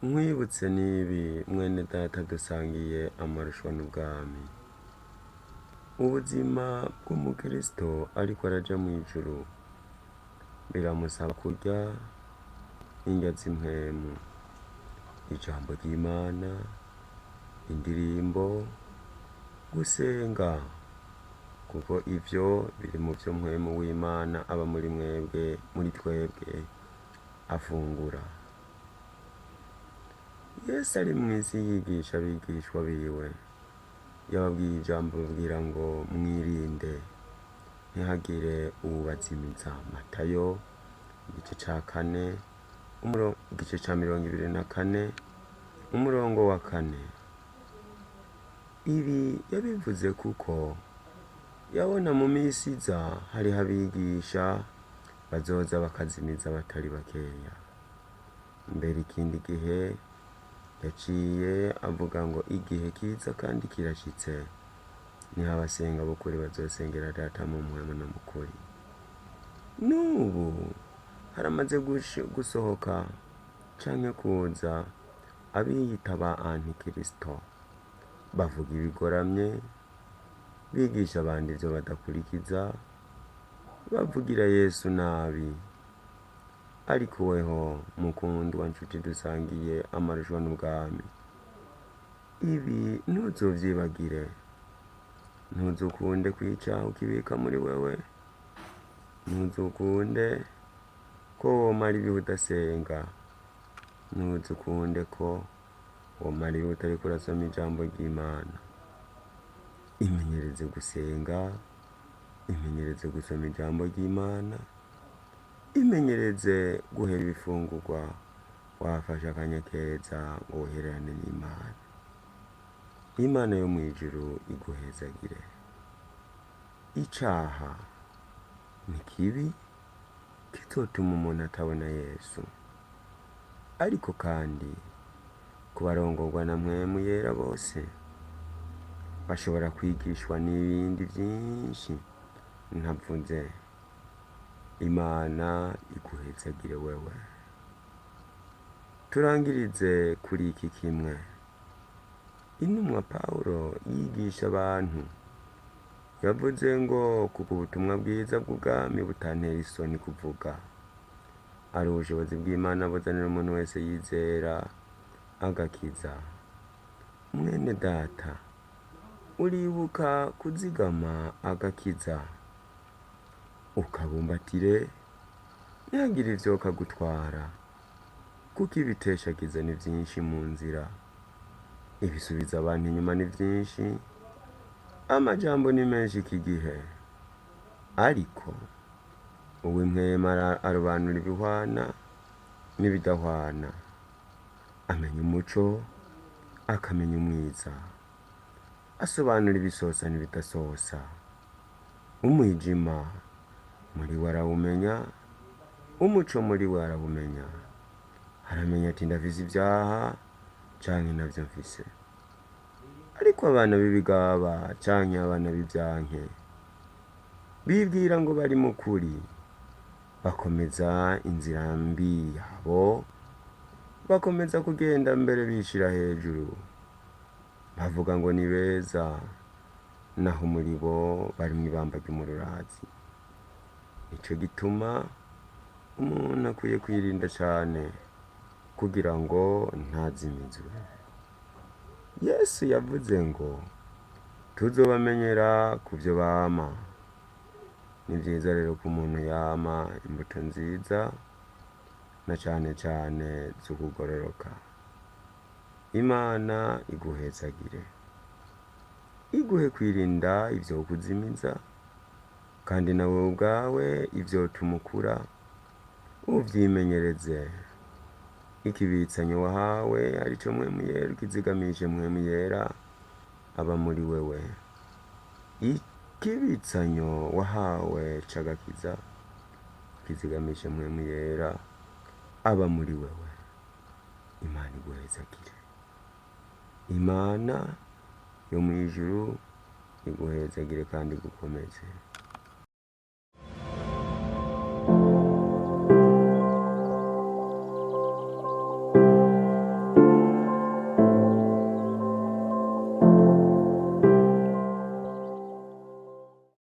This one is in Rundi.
Nkwibutse n'ibi mwene data dusangiye amarushwa n'ubwami. Ubuzima bw'umukristo ariko araja mu ijuru biramusaba kurya indya z'impwemu, ijambo ry'Imana, indirimbo, gusenga, kuko ivyo biri mu vyo mpwemu w'Imana aba muri mwebwe, muri twebwe afungura. Yesu ari mw'isi yigisha abigishwa biwe, yababwiye ijambo ababwira ngo mwirinde ntihagire uwubazimiza. Matayo igice ca kane, igice ca 24 umurongo wa 4. Ibi yabivuze kuko yabona mu misi iza hariho abigisha bazoza bakazimiza batari bakeya. Mbere ikindi gihe yaciye avuga ngo igihe kiza kandi kirashitse, niho abasenga b'ukuri bazosengera Data mu mpwemu no mu kuri. N'ubu haramaze gusohoka canke kuza abiyita ba antikristo, bavuga ibigoramye, bigisha abandi ivyo badakurikiza, bavugira Yesu nabi. Ariko weho mukundwa nshuti dusangiye amarushwa n'ubwami, ibi ntuzovyibagire, ntuzukunde kwica ukibika muri wewe, ntuzukunde ko womara ibihe udasenga, ntuzukunde ko womara ibihe utariko urasoma ijambo ry'Imana. Imenyereze gusenga, imenyereze gusoma ijambo ry'Imana, imenyereze guhera ibifungurwa wafashe akanya keza ngo wihererane n'Imana. Imana yo mw'ijuru iguhezagire. Icaha ni kibi kizotuma umuntu atabona Yesu, ariko kandi ku barongorwa na mpwemu yera bose bashobora kwigishwa n'ibindi vyinshi ntavuze. Imana iguhezagire wewe. Turangirize kuri iki kimwe. Intumwa Pawulo yigisha abantu, yavuze ngo kuko ubutumwa bwiza bw'ubwami butantera isoni kuvuga, ari ubushobozi bw'Imana buzanira umuntu wese yizera agakiza. Mwene data, uribuka kuzigama agakiza, ukabumbatire, ntihagire ivyo kagutwara, kuko ibiteshagiza ni vyinshi mu nzira, ibisubiza abantu inyuma ni vyinshi, amajambo ni menshi iki gihe. Ariko uw'impwemu arobanura ibihwana n'ibidahwana, amenya umuco akamenya umwiza, asobanura ibisosa n'ibidasosa. Umwijima muri we arawumenya, umuco muri we arawumenya. Aramenya ati ndafise ivyaha canke ntavyo mfise. Ariko abana b'ibigaba canke abana b'ivyanke bibwira ngo bari mu kuri, bakomeza inzira mbi yabo, bakomeza kugenda mbere bishira hejuru, bavuga ngo ni beza, naho muri bo bari mw'ibamba ry'umururazi. Nico gituma umuntu akwiye kwirinda cane kugira ngo ntazimizwe. Yesu yavuze ngo tuzobamenyera ku vyo bama. Ni vyiza rero ko umuntu yama imbuto nziza na cane cane z'ukugororoka. Imana iguhezagire, iguhe kwirinda ivyo kuzimiza, kandi nawe ubwawe ivyotuma ukura uvyimenyereze. Ikibitsanyo wahawe arico mpwemu yera, ukizigamishe mpwemu yera aba muri wewe. Ikibitsanyo wahawe c'agakiza ukizigamishe mpwemu yera aba muri wewe. Imana iguhezagire. Imana yo mw'ijuru iguhezagire kandi igukomeze.